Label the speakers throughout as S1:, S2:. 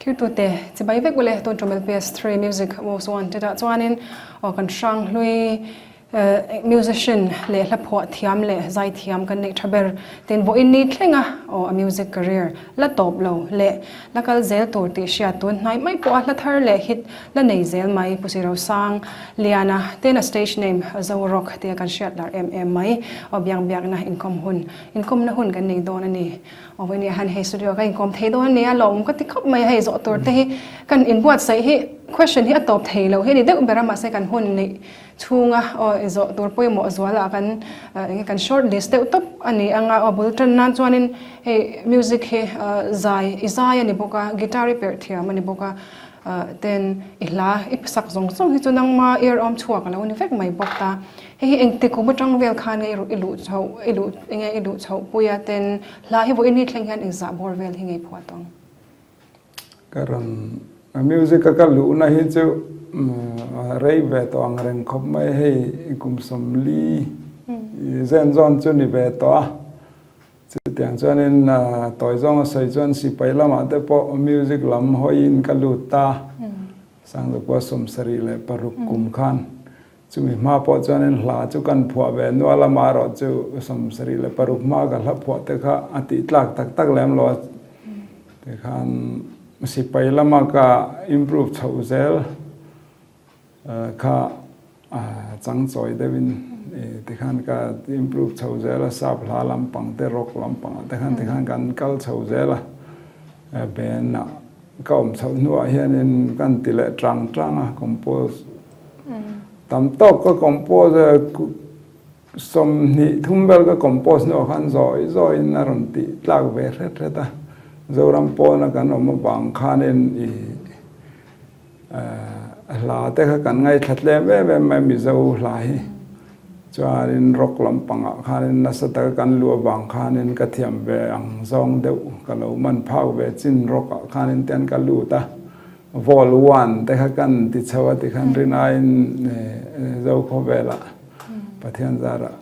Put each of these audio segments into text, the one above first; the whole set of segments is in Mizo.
S1: Thirtute chibai vek ule tun tum LPS 3 Music Most Wanted ah chuanin aw kan hranghlui musician leh hla phuah thiam leh zai thiam kan neih tha ber tin vawiin ni thlenga aw a music career la tawp lo leh la kal zel tur tih hriat tun hnai mai pawha hla thar leh hit la nei zel mai Pu Sirosang Liana ten a stage name Zorock tia kan hriat lar em em mai aw biang biakna inkawm hun inkawmna hun kan nei dawn a ni. Aw nia han hei studio ka inkawm thei dawn ania lawm ka ti khawp mai a hei zawh tur te hi kan inbuatsaih hi question hi a tawp thei lo hi a ni deuh ber a mahse kan hun neih chhunga aw zawh tur pawimawh zualah kan enge kan short list deuh tawp a ni anga aw bul tan nan chuanin hei music hi zai i zai a ni bawk a guitar i perh thiam a ni bawk a ten i hla i sak zawng zawng hi chu nangma ear awm chhuak a lo ni vek mai bawk ta. Hei hi engtik kum atang vel khan nge i luh chhoh i luh enge i luh chhoh pui a ten hla hi vawiin ni thleng hian engzah bawr vel hi ngei phuah tawng?
S2: Ka rawn music a ka luhna hi chu rei ve tawh ang reng khawp mai hei kum 40 zen zawn chu ni ve tawh a chutiang chuanin tawi zawnga sawi chuan sipai lamah te pawh music lam hawiin ka lut ta Sangzakua 76 kum khan Chumi hma pawh chuanin hla chu kan phuah ve nual a, amaherawh chu 76 hma ka hla phuah te kha a tih tlak tak tak lem lo a, tikhan sipai lama ka improve chhoh zel kha chang chawi deuhin tikhan ka improve chho zel a, sap hla lampang te rock lampang ah te khan tikhan kan kal chho zel a, band ah ka awm chhoh hnuah hianin kan ti leh tang tang a compose. Tam tawk ka compose a, 23 vel ka compose hnuah khan zawi zawiin a rawn tih tlak ve hret hret a. Zoram pawna kan awm avang khanin i hla te kha kan ngaithla tlem em em mai Mizo hla hi. Chuanin rock lampangah khanin nasa taka kan luh avang khanin ka thiam ve ang zawng deuh ka lo man phak ve chin rock ah khanin te an ka lut a. Vol one te kha kan ti chho a tikhan rinaiin zo khawvelah Pathian zarah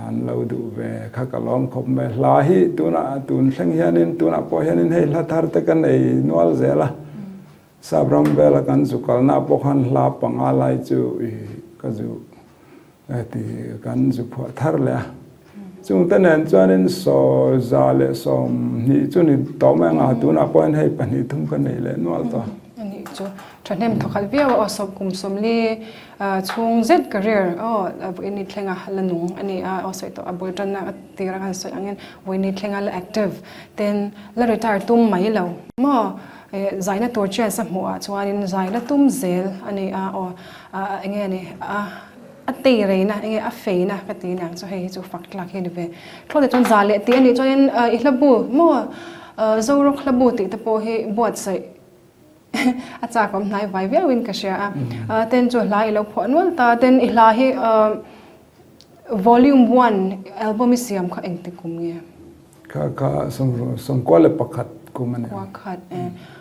S2: an lo duh ve kha ka lawm khawp mai. Hla hi tunah tun thleng hianin tunah pawh hianin hei hla thar te ka nei nual zel a. Sap ram vela kan zu kalna pawh khan hla panga lai chu ka zu ti kan zu phuah thar leh a. Chungte nen chuanin 120 chu ni tawh mai anga tunah pawh hian hei pahnih thum ka nei leh nual tawh.
S1: A nih chu thahnem thawkhat viau a aw sawm kum 40 chhung zet career aw vawiin ni thlenga la nung a ni a aw sawi tawh a bul tanna a tir a kan sawi angin vawiin ni thlenga la active ten la retire tum mai lo maw zaina tur chance a hmuh ah chuanin zai la tum zel a ni a aw enge a ni a. A tei reina enge a feina ka ti niang chu hei hi chu fak tlak hi a ni ve. Thlawt te chuan za leh tih a nih chuanin i hla bu maw Zorawk hla bu tih te pawh hi buatsaih a chak awm hnai vai viauin ka hria a. Ten chu hla i lo phuah nual ta ten i hla hi volume one album i siam kha engti kum nge?
S2: Kha kha 91 kum a ni.
S1: Kua khat e.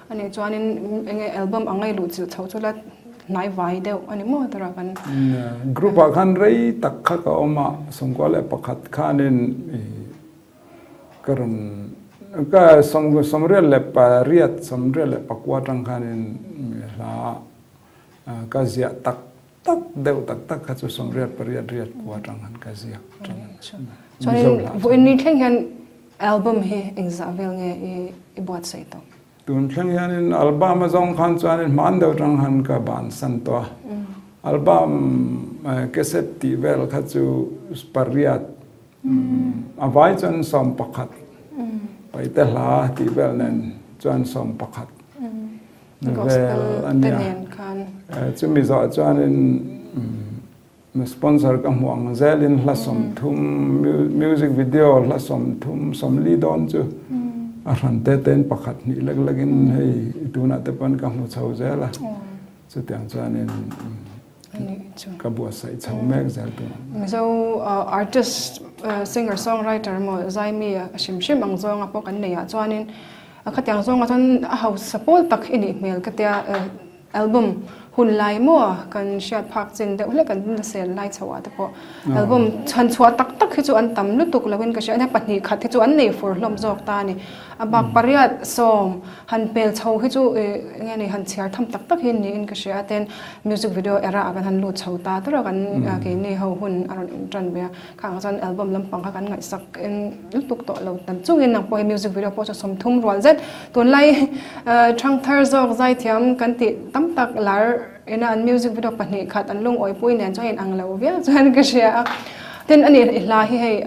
S1: A nih chuanin enge album ang a i luh chilh chhoh chu la hnai vai deuh a ni maw tura kan.
S2: Group ah khan rei tak kha ka awm a, 91 khanin i ka rawn ka 88 89 tang khanin hla ka ziah tak Tak deuh tak tak kha chu 88 riat kua atang khan ka ziak tang a ni.
S1: Chuanin vawiin ni thleng hian album hi engzah vel nge i buatsaih tawh?
S2: Tun thleng hianin album a zawng khan chuanin hman deuh atang khan ka bansan tawh a. Album cassette tih vel kha chu pariat a vai chuan 11 paite hla tih vel nen chuan 11.
S1: Gospel te nen khan.
S2: Chumi zawh chuanin sponsor ka hmuh ang zelin hla 30 music video hla 30 40 dawn chu a hran te tein pakhat hnih lek lekin hei tunah te pawn ka hmu chho zel a chutiang chuanin ka buatsaih chho mek zel tunah.
S1: Mizo artist singer songwriter emaw zaimi a hrim hrim ang zawnga pawh kan neih ah chuanin A khatiang zawnga chuan a hausa pawl tak i nih hmel ka tia album Hun lai maw kan hriat phak chin deuh hlek kan la sel lai chho ah te pawh album chhan chhuah tak tak hi chu an tam lutuk lo in ka hria a pahnih khat hi chu an nei fur hlawm zawk ta a ni. A bak pariat sawm han pel chho hi chu ih enge ni han chhiar tham tak tak hi niin ka hria a tin music video era ah kan han lut chho ta ber a kan keini ho hun a rawn in tan ve a khang ah chuan album lampang kha kan ngaihsak en lutuk tawh lo tan chungin nang pawh hi music video pawh chu 30 rual zet tunlai thangthar zawk zaithiam kan tih tam tak lar ina an music video pahnih khat an lungawipui nen chuan a inang lo viau chuan ka hria a tin ani i hla hi hei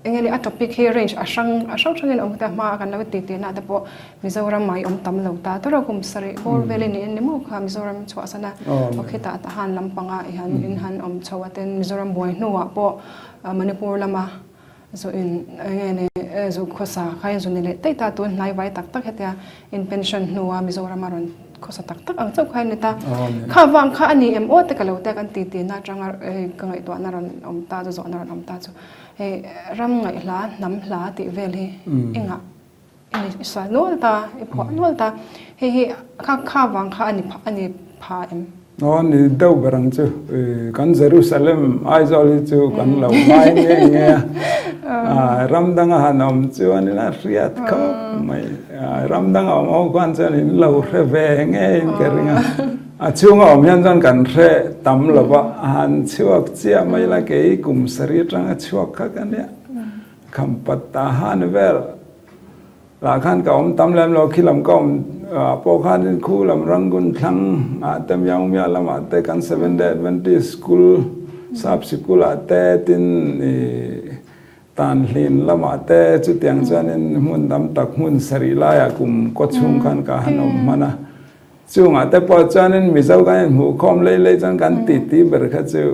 S1: Eng nge a topic hi range a hrang a hrang hrangin a awm ta hma a kan lo ti tih na te pawh Mizoram ah i awm tam lo ta tawrh a kum sarih bawr vel in ni maw kha Mizoram chhuahsan a aw khitah tahan lampanga i han in han awm chho a tin Mizoram buai hnuah pawh Manipur lama zu in eng nge ni zu khawsa kha in zu ni leh daih ta tun hnai vai tak tak hetia in pension hnua Mizoram a rawn khawsa tak tak ang chauh kha in ni ta. Kha vang kha a ni em aw te ka lo tia kan ti tih na atanga ka ngaihtuahna rawn awm ta chu zawhna rawn awm ta chu. Hei ram ngaih hla, hnam hla tih vel hi i ngah i sual nual ta, i phuah nual ta. Hei hi kha kha vang kha a ni a ni pha em?
S2: Aw ni deuh ber ang chu. Kan Jerusalem Aizawl hi chu kan lo ngai nge nge a. Ram danga han awm chuan ila hriat khawp mai. Ram danga awm ho khan chuan in lo hre ve ngeiin ka ring a. A chhunga awm hian chuan kan hre tam lo va, a han chhuak chiah mai la kei kum sarih atanga chhuak kha ka nia. Khampat ta han vel lah khan ka awm tam lem lo, khi lam ka awm pawh khanin khu lam Rangoon thlang ah te Myaungmya lamah te kan Seventh Day Adventist School sap sikul ah te tin ih Tanhlin lamah te chutiang chuanin hmun tam tak hmun sarih laiah kum kaw chhung khan ka han awm hman a. Chungah te pawh chuanin Mizo kan inhmuhkhawm lei lei chuan kan titi ber kha chu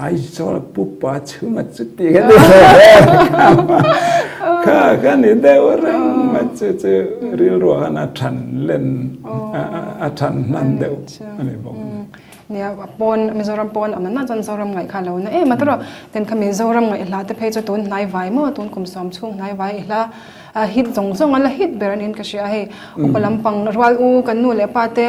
S2: Aizawl pupa chhunga chuti kha ti kha kha ni deuh reng mai chu chu rilruah khan a than len a than hnan deuh a ni bawk.
S1: Nia pawn Mizoram pawn awm na chuan Zoram ngaih kha lo na em a tawrh ten kha Mizoram ngaih hla te phei chu tun hnai vai maw tun kum sawm chhung hnai vai i hla a hit zawng zawng a la hit ber anin ka hria hei upa lampang rual u kan nu leh pa te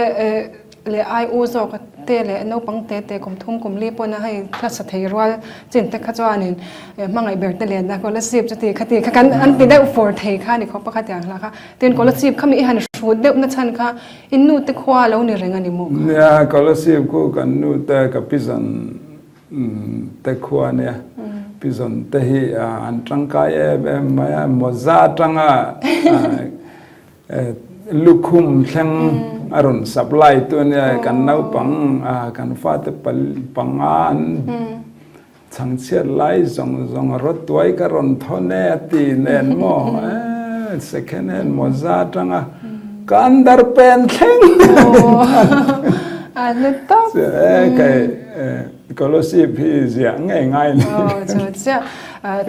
S1: leh ai u zawk te leh naupang te te kum thum kum li pawna hei hla sa thei rual chin te kha chuanin hmangaih ber te lenna scholarship chuti khati kha kan an ti deuh fur thei kha ni khawp a khatiang hla kha tin scholarship kha mi i han hrut deuh na chhan kha In nu te khua lo ni reng a ni maw
S2: kha? Nia, Kolasib khu kan nu te ka pizawn te khua a nia. Pizawn te hi an tangkai em em mai a, mawza atanga lukhum thleng a rawn supply tu a nia. Kan naupang kan fate panga an Chhangchhiat lai zawng zawng rawtuai ka rawn thawn e a ti nen maw eh second hand mawza atanga ka underpant thleng
S1: A hlu tawp.
S2: Eh kai scholarship hi ziah ngei ngai ni.
S1: Aw chu chiah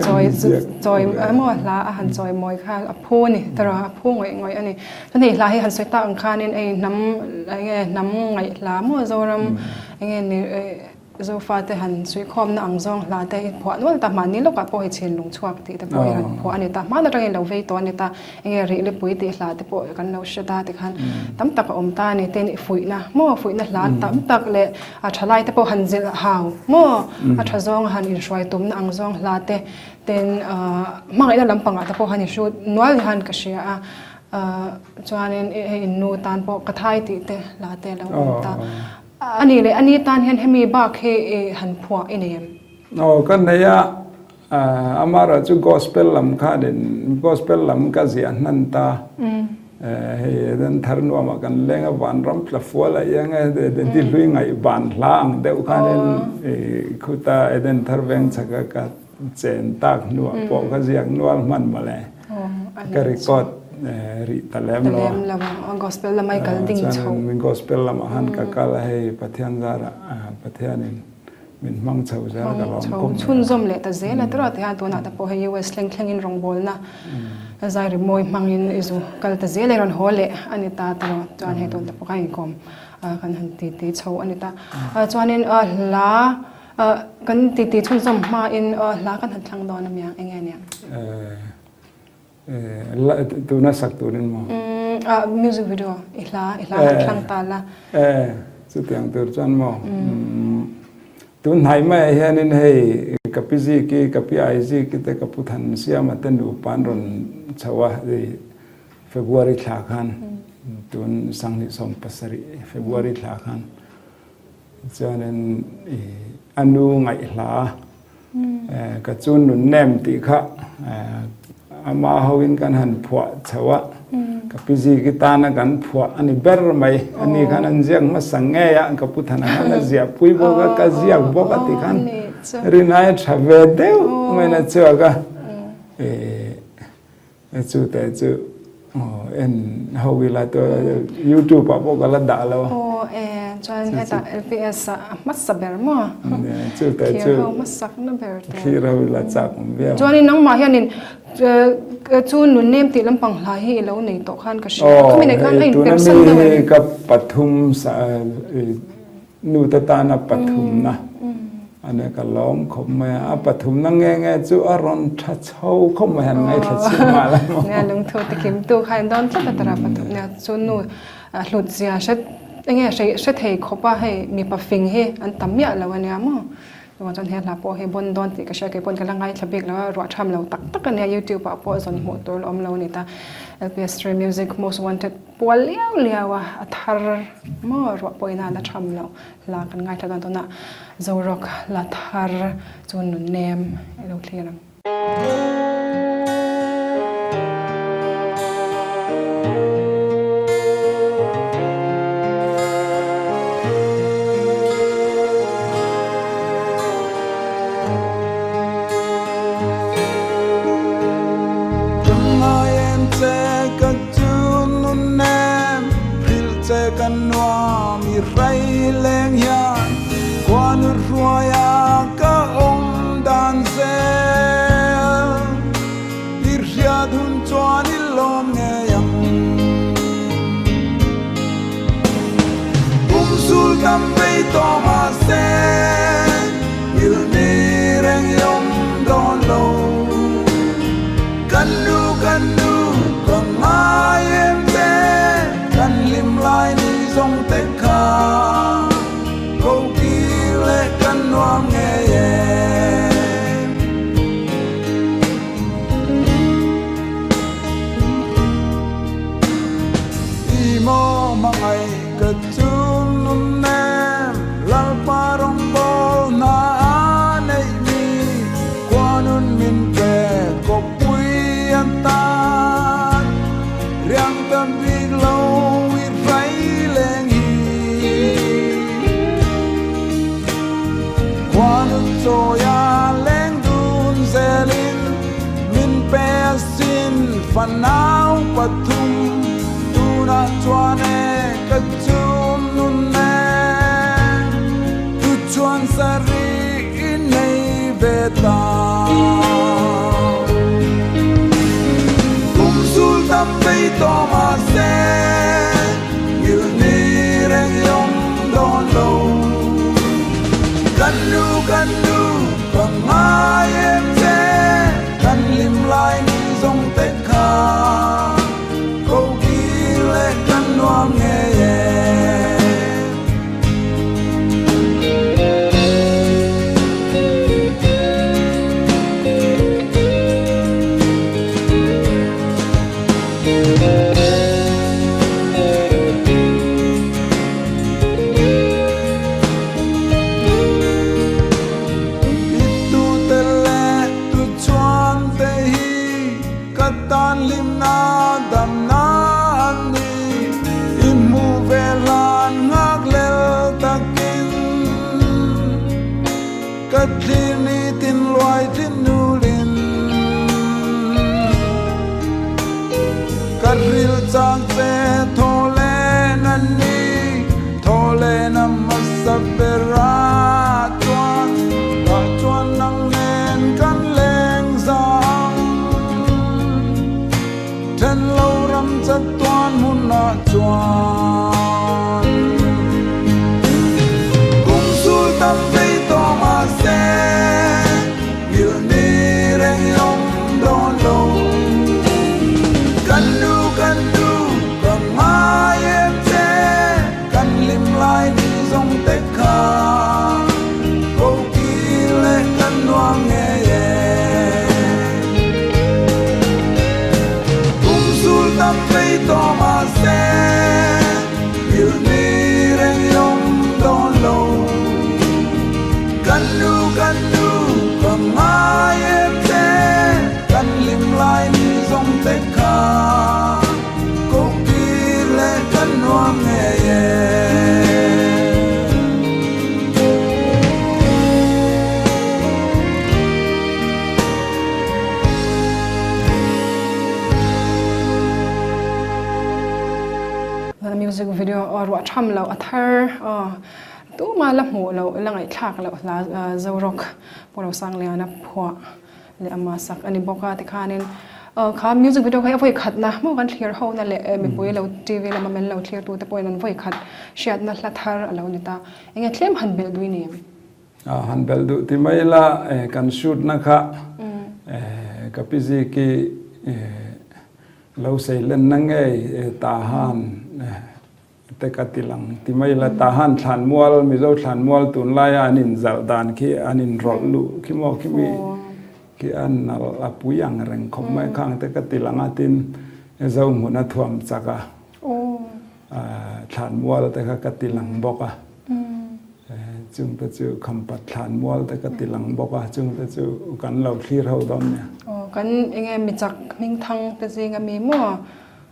S1: chawi chawi emaw hla a han chawi mawi kha a phu a ni tawrh a phu ngawih ngawih a ni. Chuan hei hla hi han sawi tak ang khanin hei hnam enge hnam ngaih hla maw Zoram enge ni Zofate han suihkhawmna ang zawng hla te i phuah nual ta, mahni lawkah pawh hi chhin lung chhuak tih te pawh i rawn phuah a ni ta, hmaan atangin lo vei tawh a ni ta, enge Rihlipui tih hla te pawh kan lo hre ta tikhan tam tak a awm ta a ni tin i fuihna maw fuihna hla tam tak leh a thalai te pawh han zilh hau maw a tha zawng han inhruai tumna ang zawng hla te tin hmangaihna lampangah te pawh han i hrut nual hian ka hria a. Chuanin hei in nu tan pawh ka thai tih te hla te a lo awm ta. A nih leh a ni tan hian hemi bak hi i han phuah i nei em?
S2: Aw ka nei a, amaherawh chu gospel lam khanin gospel lam ka ziah hnan ta. Hei Eden thar nuamah kan leng a, vanram tla fual a iang e, di hlui ngaih van hla ang deuh khanin khuta Eden thar veng chhaka ka Chen tak hnuah pawh ka ziak nual hman mawle. Ka record rih ta lem lo
S1: a. Gospel lamah i kal ding chho.
S2: Chuan gospel lamah han ka kal a hei Pathian zarah Pathianin min hmang chho zel ka lawm khawp mai.
S1: Chhunzawm leh ta zel a tawrh a tihian tunah te pawh hei US thleng thlengin rawngbawlna zai rimawi hmangin i zu kal ta zel a i rawn haw leh a ni ta tawrh chuan hei tun te pawh kha inkawm kan han titi chho a ni ta. Chuanin hla Kan titi chhunzawm hmain hla kan han thlang dawn a miang eng nge nia?
S2: Tuna sak turin maw?
S1: A music video i hla i hla han thlang ta la.
S2: E chutiang tur chuan maw tun hnai maiah hianin hei ka pi Ziki ka pi Aiziki te ka pu Thansiama te nupa an rawn chho a hei February thla khan tun 2017 February thla khan Chuanin i a nu ngaihhla ka chu nun nem tih kha ama hoin kan han phuah chho a, ka pi Ziki tana kan phuah a ni ber mai. Ani khan an ziak hmasa ngei a, ka pu Thana khan a ziah pui bawk a, ka ziak bawk a ti khan rinai a tha ve deuh maiin a chhuak a. Chu te chu en ho ila to youtube ah pawh ka la dah lo a.
S1: Aw e chuan hetah LPS ah a hmasa ber maw?
S2: Chu te chu
S1: Thlir ho hmasak na ber tur.
S2: Thlir ho ila chak awm viau.
S1: Chuanin nangmah hianin chu nun nem tih lampang hla hi i lo nei tawh khan ka hria. Khami nei khan a inpersan deuh em?
S2: Tuna mi hi ka pathum Nu te tana pathumna a nia ka lawm khawp mai a, a pathumna nge nge chu a rawn tha chho khawp mai han ngaithla chhin mah la maw.
S1: Nia lungthu te kim tu kha in dawn tlat a tara pathumna chu nu hlut zia hre enge hre thei khawp a hei mipa fing hi an tam miah lo a nia maw. Chuvang chuan he hla pawh hi bawn dawn tih ka hria kei pawn ka la ngaithla bik lo a ruah tham lo tak tak a nia youtube ah pawh zawn hmuh tur la awm lo a ni ta. LPS 3 Music Most Wanted. Pual liau liau a, a thar maw ruah pawhin a la tham loh hla kan ngaithla dawn tunah Zorawk la thar chu nun nem i lo thlir ang.
S3: Ka chu nun nem hrilh che ka nuam i hrei leng hian khuanu hruaia ka awm dan zel i hriat hun chuan i lawm ngei ang. Kum sul tam vei tawh mahse nghilh ni reng i awm dawn lo. Kan nu kan nu ka ngai em che kan hlim lai ni zawng te kha ko kir leh kan nuam ngei em. I maw hmangaih ka chun nun nem Lalpa rawngbawl hna a neih mi Khuanun min pe kawppui an tan riang tam bik lo i hrai leng hi. Khuanun chawia leng dun zelin min pe asin fanau pathum tunah chuan e ka chum nun nen tu chuan sarih I nei ve ta. Kum sul tam vei tawh mahse nghilh ni reng i awm dawn lo. Kan nu kan nu ka ngai em che kan hlim lai ni zawng te kha ko kir leh kan nuam ngei e. te kha ko kir leh kan nuam ngei e. Kum sul tam vei tawh mahse nghilh ni reng i awm dawn lo. Kan nu kan nu ka ngai em che kan hlim lai ni zawng te kha ko kir leh kan nuam ngei e.
S1: Music video ruah tham loh a thar tuma la hmuh loh la ngaihthlak loh hla Zorok Pu Rosangliana phuah leh ama sak a ni bawk a tikhanin kha music video kha hi a vawi khatna maw kan thlir ho na leh mipui lo TV lama min lo thlir tute pawhin an vawi khat hriatna hla thar a lo ni ta enge tlem han belh dui ni em?
S2: Han belh duh ti mai ila kan shoot na kha ka pi ziki lo sei lenna ngei Tahan Te ka ti lang ti mai la, Tahan thlanmual, Mizo thlanmual tunlaia an inzalh dan khi an inrawlh luh khi maw khi mi khi a nalh a pui ang reng khawp mai khang te ka ti lang a tin Zohmun a thuam chak a thlanmual te kha ka ti lang bawk a chung te chu Khampat thlanmual te ka ti lang bawk a chung te chu kan lo thlir ho dawn nia.
S1: Aw kan enge michak hmingthang te zinga mi maw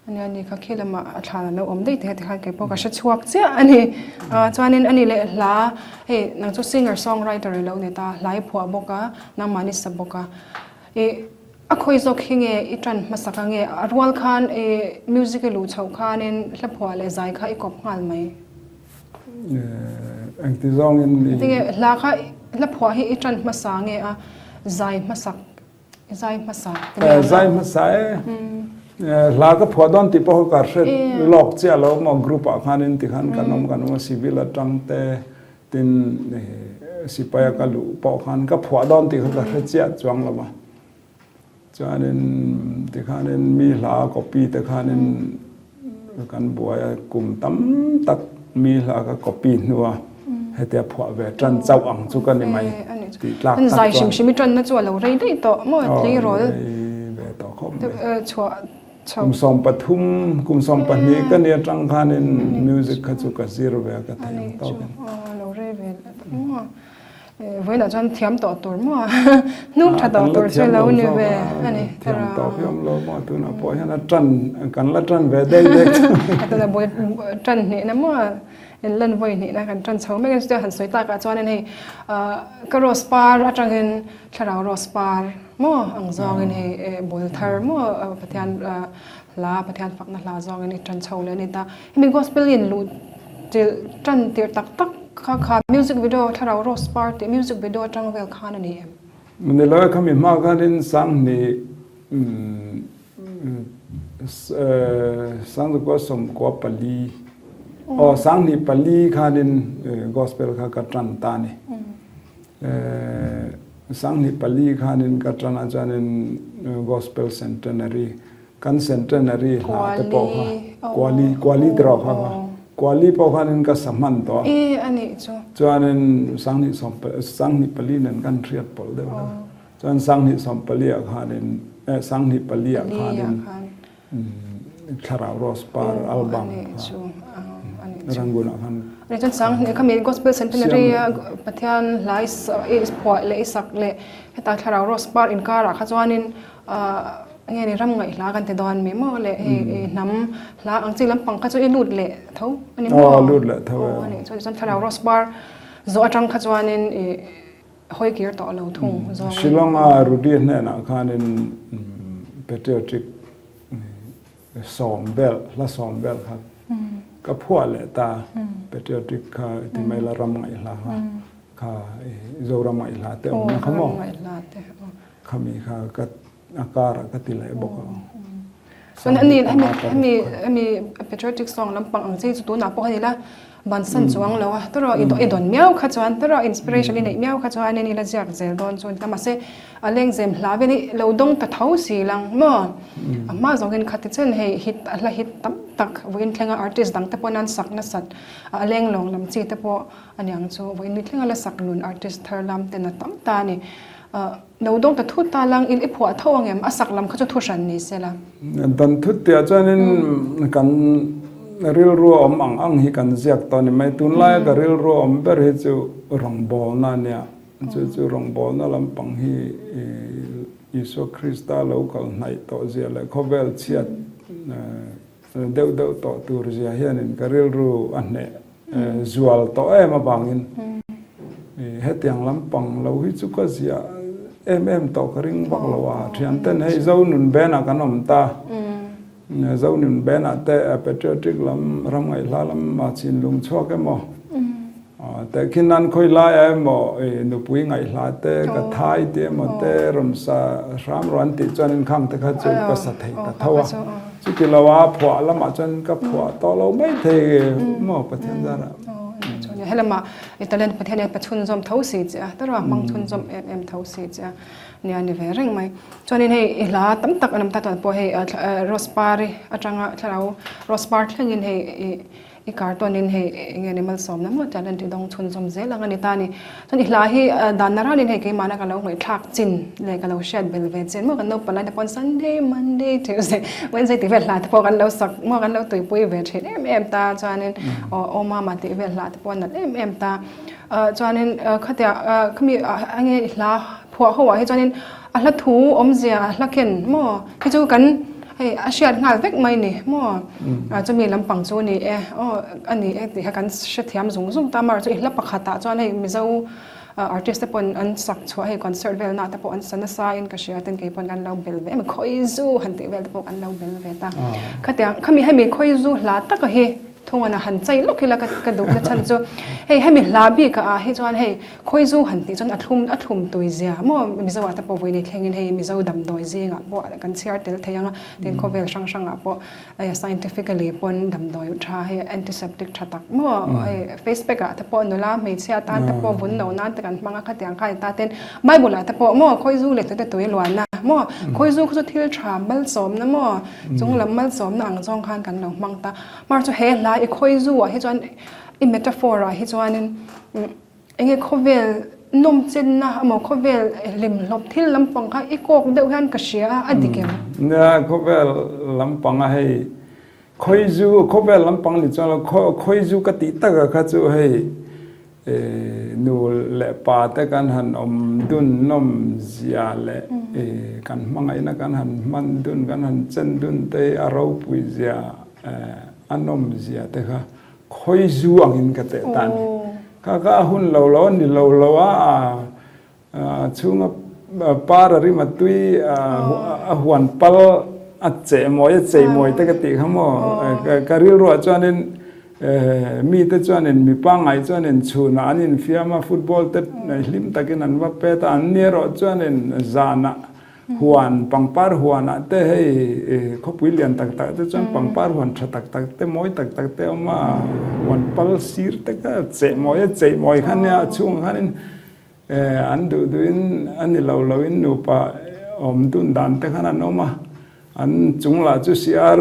S1: Ania ni kha khi lamah a thlan a lo awm daih te tikhan kei pawh ka hre chhuak chiah a ni. Chuanin a ni leh hla hei nang chu singer song writer i lo ni ta hla i phuah bawk a nangmahni sa bawk a. Ih a khawi zawk hi nge i tan hmasak a nge a rual khan ih music i luh chhoh khanin hla phuah leh zai kha i kawp nghal mai.
S2: Engti zawngin i.
S1: Tinge hla kha hla phuah hi i tan hmasa nge a zai hmasak Zai hmasa te
S2: mai ang. Zai hmasa e. Hla ka phuah dawn tih pawh ka hre lawk chiah lo maw group ah khanin tikhan kan awm kan awm a civil atang te tin sipai a ka luh pawh khan ka phuah dawn tih kha ka hre chiah chuang lo va. Chuanin tikhanin mi hla copy te khanin Kan buai a kum tam tak mi hla ka copy hnua hetia phuah ve tan chauh ang chu ka ni mai tih tlak tak chuan.
S1: Zai hrim hrim i tanna chu a lo rei daih tawh maw tleirawl
S2: ve tawh khawp mai. Chhuah chho. Kum 13 kum 12 ka ni atang khanin music kha chu ka zir ve a ka thei ang tawkin.
S1: Lo rei ve maw. Vawiinah chuan thiam tawh tur maw? Hnuk tha tawh tur chu lo ni ve a ni.
S2: Thiam tawh hi awm lo maw? Tunah pawh hian a tan, kan la tan ve daih daih chu.
S1: Tunah vawi tan hnihna maw? In lan vawi hnihna kan tan chho mek a ni. Chutia han sawi takah chuanin hei ka rose par atangin thlarau rose par maw ang zawngin hei bul thar maw Pathian hla, Pathian fakna hla zawngin i tan chho leh a ni ta. Hemi gospel in luh chilh tan tirh tak tak kha kha music video thlarau rose par tih music video atang vel khan a ni em?
S2: Ni lo e khami hma khanin Sanghni Sangzukua sawmkua pali aw Sanghni pali khanin gospel kha ka tan ta a ni. Sanghni pali khanin ka tan a chuanin gospel centenary Kan centenary hla te pawh kha Kuali Kuali ti rawh kha kha Kuali pawh khanin ka sa hman tawh a.
S1: E a nih chu.
S2: Chuanin sanghnih sawm sanghnih pali nen kan hriat pawlh deuh deuh. Chuan sanghnih sawm pali ah khanin eh sanghnih pali ah khanin Thlarau Rose Par album kha Rangoon ah khan
S1: Ani chuan sanghnih khami Gospel Centenary a Pathian hla i phuah leh i sak leh heta Thlarau Rose Par inkarah kha chuanin Nge ni ram ngaih hla kan ti dawn mi maw le hei hnam hla ang chi lampang kha chu i lut leh tho a ni maw?
S2: Aw lut leh tho e.
S1: Aw a nih chuan tichuan thlarau rose par zawh atang kha chuanin i hawi kir tawh lo thung zawngin.
S2: Shillong a Rudy hnenah khanin patriotic sawm vel hla sawm vel kha ka phuah leh ta patriotic kha ti mai la ram ngaih hla kha kha Zoram ngaih hla te awm na kha maw? Khami kha ka a karah ka ti leh bawk a.
S1: Chuan ani hemi hemi hemi patriotic song lampang ang chi chu tunah pawh a ni la. Bansan chuang lo a, tawrh i dawn miau kha chuan tawrh inspiration i neih miau kha chuanin i la ziak zel dawn chu a ni ta. Mahse a lengzem hla vel hi lo dawng ta tho si lang maw? A hma zawngin khati chen hei hit a hla hit tam tak vawiin thlenga artist dang te pawhin an sak nasat a leng lawng lam chi te pawh a niang chu vawiin ni thlenga la sak nun artist thar lam ten a tam ta a ni. Lo dawng ta thut ta lang in i phuah tho ang em? A sak lam kha chu thu hran ni se la.
S2: Dan thut tihah chuanin kan rilru a awm ang ang hi kan ziak tawh a ni mai. Tunlaia ka rilru a awm ber hi chu rawngbawlna a nia. Chu chu rawngbawlna lampang hi Isua Krista lo kal hnaih tawh zia leh khawvel chhiat deuh deuh tawh tur zia hianin ka rilru a hneh zual tawh em avangin hetiang lampang lo hi chu ka ziah em em tawh ka ring vak lo a, thianten hei zo nun benah kan awm ta, zo nun benah te patriotic lam ram ngaihhla lam a chinlung chhuak emaw Tehkhin nan khawi laiah emaw i nupui ngaihhla te, ka thai tih emaw te rawn sa hram rawh an tih chuanin khang te kha chu ka sa thei ta tho a. Chuti lo a phuah lamah chuan ka phuah tawh lo mai thei maw Pathian zarah.
S1: Helama i talent Pathian hian pa chhunzawm tho si che a, tara hmang chhunzawm em em tho si che a nia ni ve reng mai. Chuanin hei i hla tam tak an awm ta chuan pawh hei Rose Par-i atanga thlarau Rose Par thlengin hei i I cartoon in hei enge ni malsawmna maw talent i dawng chhunzawm zel ang a ni ta a ni. Chuan i hla hi dan na ranin hei keimahna ka lo ngaihthlak chin leh ka lo hriat bel ve chin maw kan naupang lai te pawn Sunday, Monday, Tuesday, Wednesday tih vel hla te pawh kan lo sak maw kan lo tuipui ve thin em em ta chuanin aw aw mama tih vel hla te pawh a nalh em em ta. Chuanin khatia khami enge i hla phuah ho ah hi chuanin A hla thu awmzia a hla ken maw? Khi chu kan hei a hriat nghal vek mai ni maw? Chumi lampang chu ni e aw a ni e tih kha kan hrethiam zung zung ta mar chu i hla pakhatah chuan hei Mizo artist te pawn an sak chhuah hei concert vel nah te pawh an sa nasa in ka hria ten kei pawn kan lo bel ve em khawizu han tih vel te pawh kan lo bel ve ta. Khatiang khami hemi khawizu hla taka hi Thungan a han chai lawk ila ka duh na chhan chu hei hemi hla bik ah hi chuan hei khawizu han tih chuan a thlum a thlum tui zia maw Mizo ah te pawh vui nei thleng in hei Mizo damdawi zing ah pawh kan chhiar tel thei ang a tin khawvel hrang hrang ah pawh hei scientifically pawn damdawi tha hei antiseptic tha tak maw hei face pack ah te pawh nula hmeichhia tan te pawh vun no nan te kan hmang a khatiang kha ni ta ten Bible ah te pawh maw khawizu leh tute tui luan a maw khawizu kha chu thil tha malsawmna maw chung lam malsawmna ang zawng khan kan lo hmang ta. Mar chu he hla i khawi zu ah hi chuan i metaphor ah hi chuanin enge khawvel nawm chenna emaw khawvel hlimhlawp thil lampang kha i kawk deuh hian ka hria a, a dik em?
S2: Nia khawvel lampang a hei khawi zu khawvel lampang ni chuan lo khawi zu ka tih taka kha chu hei Nu leh pa te kan han awm dun nawm zia leh kan hmangaihna kan han hman dun, kan han chen dun te hi a ropui zia, a nawm zia te kha khawi zu angin ka teh ta a ni. Kha kha a hun lo lo a ni lo lo a, A chhunga par a rim a tui a huan pal a cheh mawi a chei mawi te ka tih kha maw ka rilruah chuanin mite chuanin mi pangngai chuanin chhunah an infiam a football te hlim takin an va pet a an ni erawh chuanin zanah huan pangpar huanah te hei khawpui lian tak tak te chuan pangpar huan tha tak tak te mawi tak tak te a awm a huan pal sir te kha cheh mawi a chei mawi kha nia a chhungah khanin An duh duhin a ni lo loin nupa awm dun dan te khan an awm a, an chung lah chu siar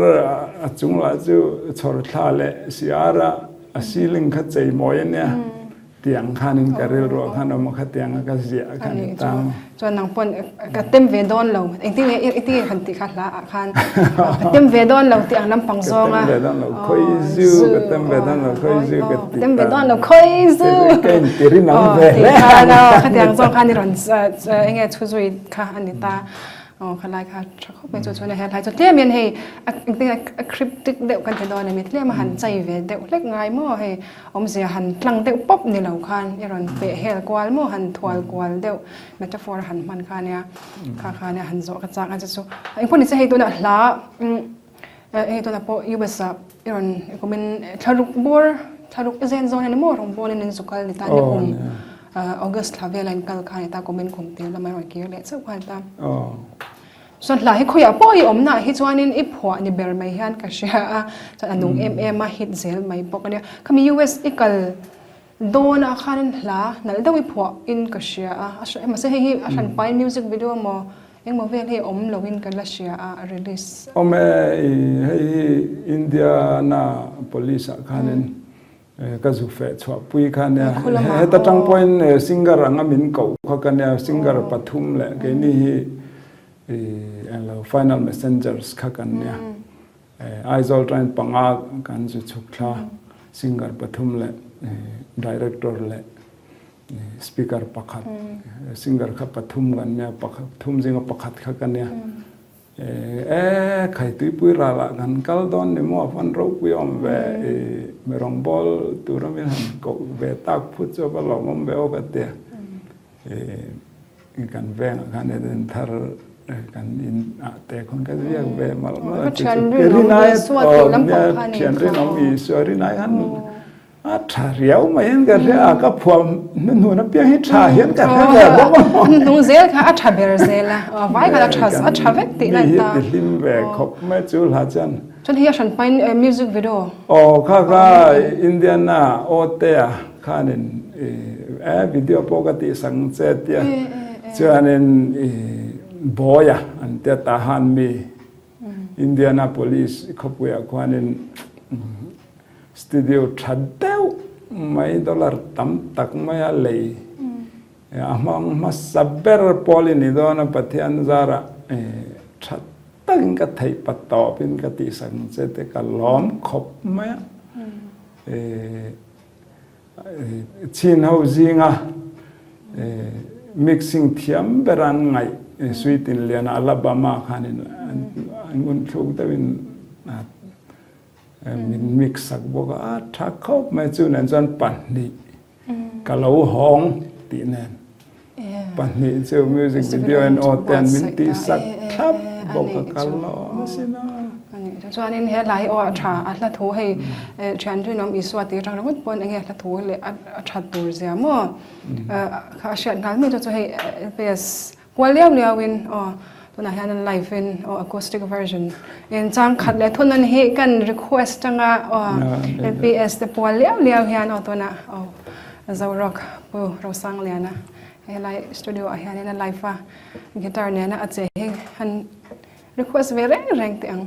S2: a chung lah chu chhawr thla leh siar a a ceiling kha chei mawi a nia tiang khanin ka rilruah khan awm a khatiang a ka ziah kha ni ta.
S1: Chuan nang pawn ka tem ve dawn lo engtin nge engtin nge han tih kha hla ah khan ka tem ve dawn lo tih ang lampang zawng a.
S2: Ka tem ve dawn lo khawi zu ka tem ve dawn lo khawi zu ka ti.
S1: Tem ve dawn lo khawi zu.
S2: Ka in ti rin ang ve
S1: hle. Khatiang zawng khan i rawn enge chhu zui kha a ni ta. Aw khalai kha tha khawp mai chu chuan he hlai chu tlem hian hei engtin a cryptic deuh kan ti dawn a mi tlem a han chai ve deuh hlek ngai maw hei awmzia han tlang deuh pawp ni lo khan i rawn peh hel kual maw han thual kual deuh metaphor han hman kha nia kha kha nia han zawh ka chak a chu chu engpawh ni se hei tunah hla hei tunah pawh US ah i rawn kumin thlaruk bawr thlaruk i zen zawn a ni maw rawngbawlin in zu kal ni ta ni kum August thla vela in kal kha ni ta kumin kum tir lama i rawn kir leh chauh kha ni ta. Chuan hla hi khawiah pawh i awmnaah hi chuanin i phuah ni ber mai hian ka hria a, chuan a nung em em a, hit zel mai bawk a nia. Khami US i kal dawnah khanin hla nalh deuh i phuah in ka hria a, a mahse hei hi a hranpain music video maw engmaw vel hi awm loin ka la hria a, a release.
S2: Awm e, hei hi Indiana police ah khanin Ka zu feh chhuah pui kha nia. Heta tang pawhin singer anga min koh kha ka nia, singer pathum leh keini hi englo final messengers kha kan nia. Aizawl tangin panga kan zu chhuk thla, singer pathum leh director leh speaker pakhat, singer kha pathum kan nia, pathum zinga pakhat kha ka nia. E khai tuipui ralah kan kal dawn ni maw a van ropui awm ve i mi rawngbâwl tura min han koh ve tak phut chu a va lawmawm ve aw ka tia. I kan vengah khan Eden thar kan in ah te khawn ka ziak ve malh malh a chu chu rinai aw nia thian rinawm Isua rinai khan A tha riau mai hian ka hria a, ka phuah hnuhnun apiang hi tha hian ka hre ve bawk a maw.
S1: Hnung zel kha a tha ber zel a, a vai khan a tha a tha vek tih na ta.
S2: Mi hi ti hlim ve khawp mai chu hla chuan.
S1: Chuan hei a hran hmain music video.
S2: Aw kha kha Indiana aw te a khanin e video pawh ka tih sak ang che tia chuanin i Bawia an tia tahan mi Indianapolis khawpuiah khuanin Studio tha deuh mai dollar tam tak maia lei a hmang hmasa ber pawl i ni dawn a, Pathian zarah tha takin ka theih pa tawpin ka tihsak ang che te ka lawm khawp mai a. Chin ho zinga mixing thiam ber an ngaih Sweet in Liana Alabama khanin an ngunthluk deuhin Min mix sak bawk a, a tha khawp mai chu nen chuan pahnih ka lo hawng tih nen pahnih chu music video en aw te an min tih sak thlap bawk a kal lo asin a.
S1: Chuanin he hla hi aw a tha a hla thu hei thian rinawm Isua tih atang ringawt pawn enge hla thu leh a that tur zia maw kha a hriat nghal mai chu chu hei LPS Kual liau liau in aw tunah hian an live in aw acoustic version in chang khat leh thun an hi kan request anga aw LPS te pual liau liau hian aw tunah aw Zorock Pu Rosangliana helai studio ah hian in a live a guitar nena a che hi han Request ve reng reng teh ang.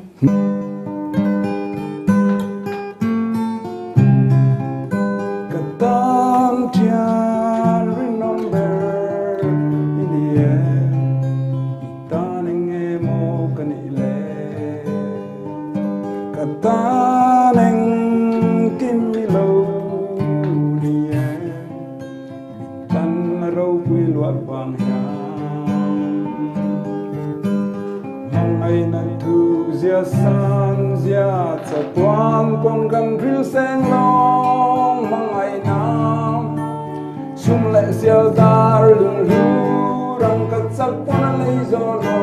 S2: Ka tan thian rinawm ber i ni e, i tan eng nge maw ka nih le? Ka tan engkim i lo ni e, min tan ropui luat vang hian. Hmangaihna thuk zia san zia chatuan pawn kan hril seng lawng hmangaihna sum leh sial dar lunghlu rang ka chak pawn a lei zawh lo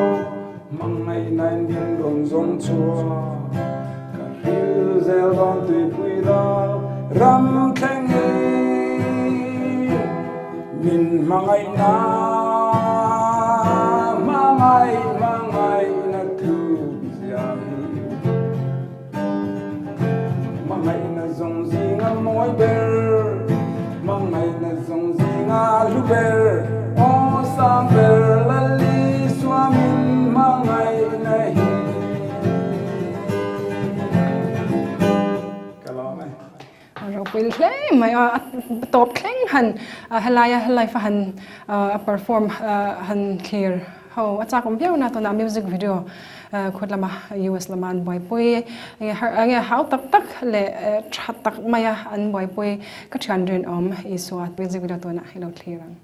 S2: hmangaihna in min rawn zawng chhuak ka hril zel dawn tuipui dal ram thleng in Min hmangaihna, hmangaih, hmangaihna thuk zia hi. Hmangaihna zawng zinga mawi ber, hmangaihna zawng zinga hlu ber, aw sang ber Lal Isua min hmangaihna hi. Ka lawm e.
S1: A ropui hle mai a, a tawp thleng han helaia live a han a perform han thlir ho a chak awm viau na tunah music video khut lama US lama an buaipui enge hau tak tak leh tha tak maia an buaipui ka thian rinawm Isua music video tunah i lo thlir ang.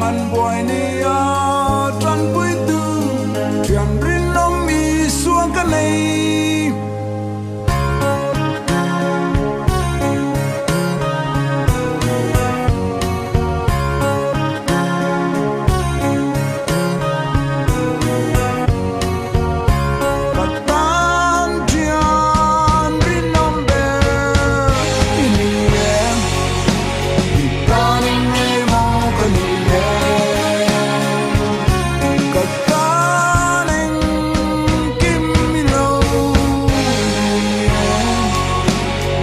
S3: an buai nia tanpuitu thian rinawm Isua ka nei. Ka tan thian rinawm ber i ni em? I tan engemaw ka ni em? Ka tan engkim i lo ni em?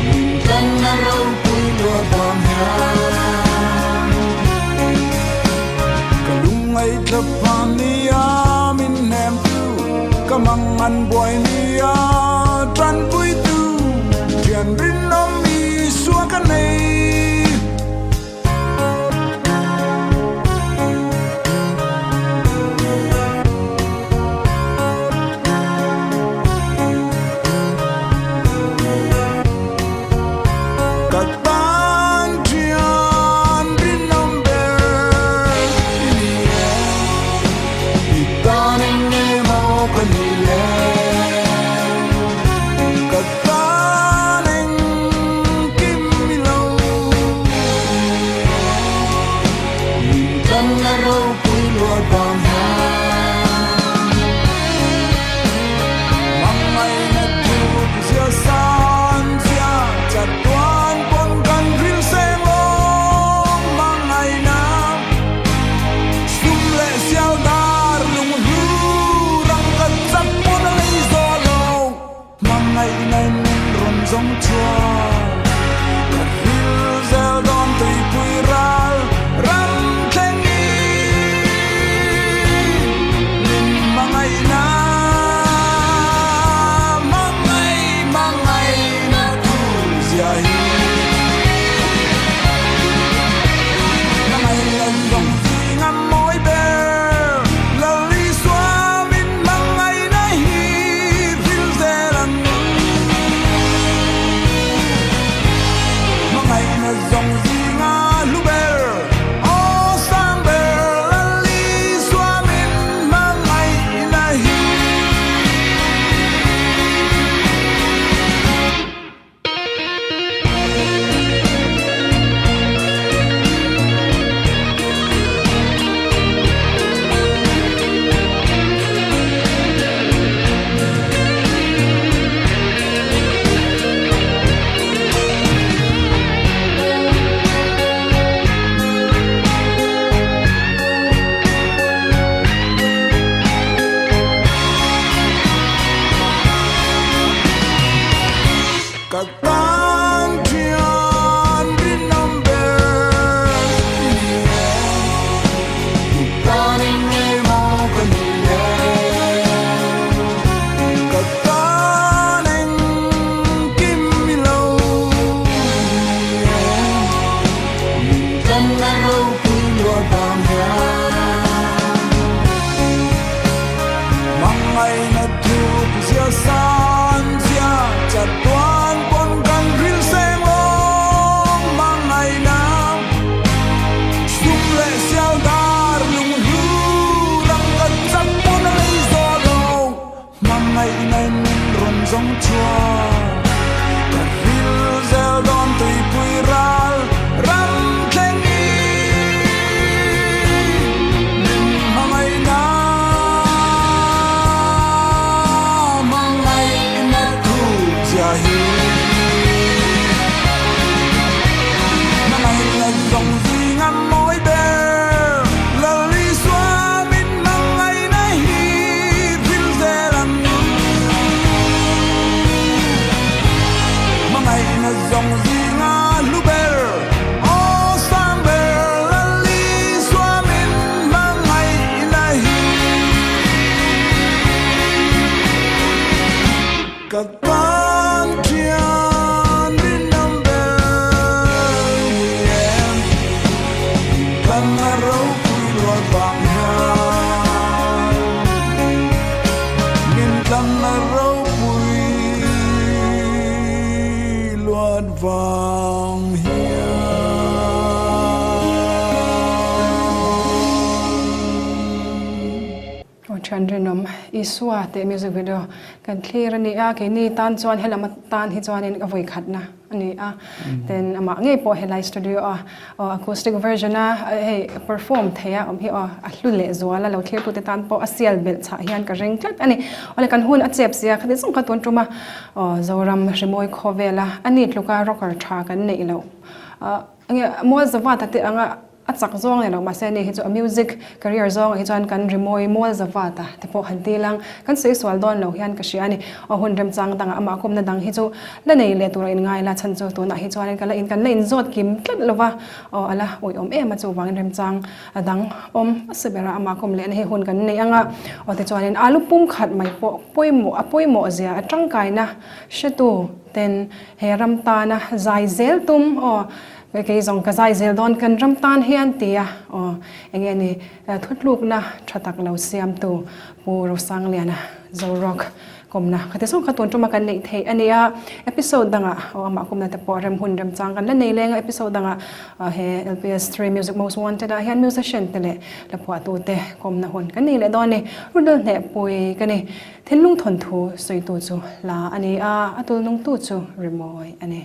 S3: Min tan a ropui luat vang hian ka lungngaih tla phan nia min hnem tu, ka mang an buai nia tanpui tu, thian rinawm Isua ka nei. Ka tan thian rinawm ber i ni em? I tan engemaw ka ni em? Ka tan engkim i lo ni em? Min tan a ropui luat vang hian mangaina thuk zia san zia chatuan pawn kan ril seng lawng mangaina sum leh sial dar lung hlu rang ka chak pawn a lei zawh lo mangaina min rawn zawng chhuak ka ril zel dawn tuipui ral ram thleng in min mangaina mangai mangaina thu zia hi mangaina zawng zinga mawi ber Lal Isua min mangaina hi ril zel ang mangaina zawng zinga hlu ber aw sang ber Lal Isua min mangaina hi. Ka tan thian rinawm ber i ni em? I tan engemaw ka ni em? Ka tan engkim i lo ni em? Min tan a ropui luat vang hian mangaina thuk zia san zia chatuan pawn kan ril seng lawng mangaina sum leh sial dar lung hlu rang ka chak pawn a lei zawh lo mangaina min rawn zawng chhuak ka ril zel dawn tuipui ral ram thleng in min mangaina mangaina thu zia hi mangaina zawng zinga mawi ber Lal Isua min mangaina hi ril zel ang mangaina zawng zinga hlu ber aw sang ber Lal Isua min mangaina hi. Ka tan thian rinawm ber i ni em? I tan a ropui luat vang hian min tan a ropui luat vang hian.
S1: Aw thian rinawm Isua tih music video kan thlir a ni a, keini tan chuan helam atan hi chuanin a vawi khatna a ni a, tin amah ngei pawh helai studio a aw acoustic version a hei perform thei a awm hi aw a hlu leh zual a lo thlirtute tan pawh a sial belh chhah hian ka ring tlat a ni. Awle kan hun a chep sia khati zawng kha tun tum a aw Zoram Rimawi khawvela a ni tluka rocker tha kan neih loh enge mual zavat te anga A chak zawng nei lo mahse ani hi chu a music career zawngah hi chuan kan rimawi mual zavat a te pawh han ti lang kan sawi sual dawn lo hian ka hria a ni. Aw hun remchang dangah amah kumna dang hi chu la nei leh tur a inngai la chhan chu tunah hi chuanin ka la in kan la inzawt kim tlat lo va aw a la uiawm em a chuvangin remchang a dang awm hmasa bera amah kum lehna hi hun kan nei ang a aw tichuanin alu pum khat mai pawh pawimawh a pawimawh zia a tangkaina hretu ten he ram tana zai zel tum aw Kei zawng ka zai zel dawn kan ram tan hian tia aw enge ni thutlukna tha tak lo siamtu Pu Rosangliana Zorock kawmna khati zawng kha tun tuma kan neih theih a nia. Episode dangah aw amah kawmna te pawh rem hun remchang kan la nei leng a episode dangah he LPS 3 Music Most Wanted ah hian musician te leh hlaphuahtu te kawmna hun kan nei leh dawn a ni. Rudal hnehpui ka ni. Thinlung thawnthu sawitu chu hla a ni a, a tulnungtu chu rimawi a ni.